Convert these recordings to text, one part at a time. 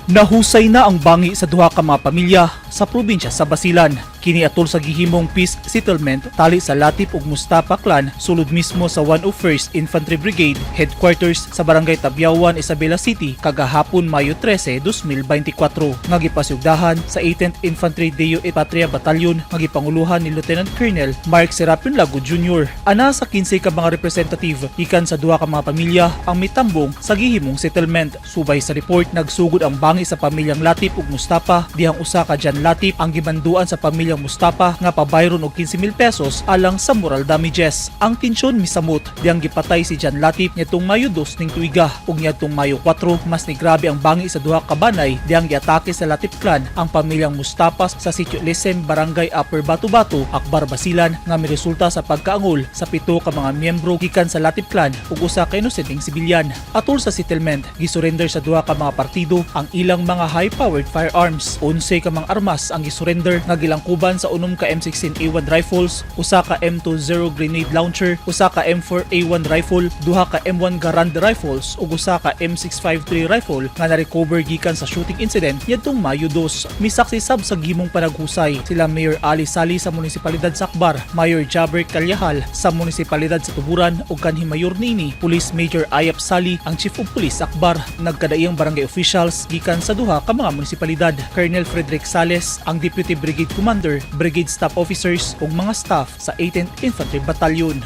Nahusay na ang bangi sa duha ka mga pamilya sa probinsya sa Basilan. Kini atol sa gihimong peace settlement tali sa Latip ug Mustafa clan sulod mismo sa 101st Infantry Brigade headquarters sa Barangay Tabiawan, Isabela City kagahapon, Mayo 13, 2024, nga gipasugdahan sa 18th Infantry Deo et Patria Battalion nga gipanguluhan ni Lieutenant Colonel Mark Serapin Lago Jr. Ana sa 15 ka mga representative gikan sa duha ka mga pamilya ang mitambong sa gihimong settlement. Subay sa report, nagsugod ang bangi sa pamilyang Latip ug Mustafa dihang usa ka Jan Latip ang gimanduan sa pamilyang Mustafa nga pabayron og 15,000 pesos alang sa moral damages. Ang tensyon misamot dihang gipatay si Jan Latip niadtong Mayo 2 ning tuiga, ug niadtong Mayo 4 mas nigrabe ang bangi sa duha ka banay dihang giatake sa Latip clan ang pamilyang Mustafa sa Sitio Lisem, Barangay Upper Batu-Batu, Akbar, Basilan, nga miresulta sa pagkaangol sa pito ka mga miyembro gikan sa Latip clan ug usa ka inosenteng sibilyan. Atol sa settlement, gisurrender sa duha ka mga partido ang ilang mga high-powered firearms. 11 ka mga armas ang gisurrender nga gilangkuban sa 6 ka M16A1 rifles, usa ka M20 grenade launcher, usa ka M4A1 rifle, duha ka M1 Garand rifles ug usa ka M653 rifle nga na-recover gikan sa shooting incident niadtong Mayo 2. Misaksi sab sa gihimong panaghusay sila Mayor Ali Sali sa Munisipalidad sa Akbar, Mayor Jaber Kalyahal sa Munisipalidad sa Tuburan ug kanhi mayor niini Police Major Ayap Sali, ang Chief of Police Akbar. Nagkadaiyang barangay officials gikan sa duha ka mga munisipalidad. Colonel Frederick Sales, ang Deputy Brigade Commander, Brigade Staff Officers ug mga staff sa 18th Infantry Battalion.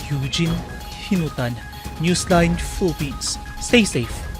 Eugene Hinutan, Newsline Philippines. Stay safe.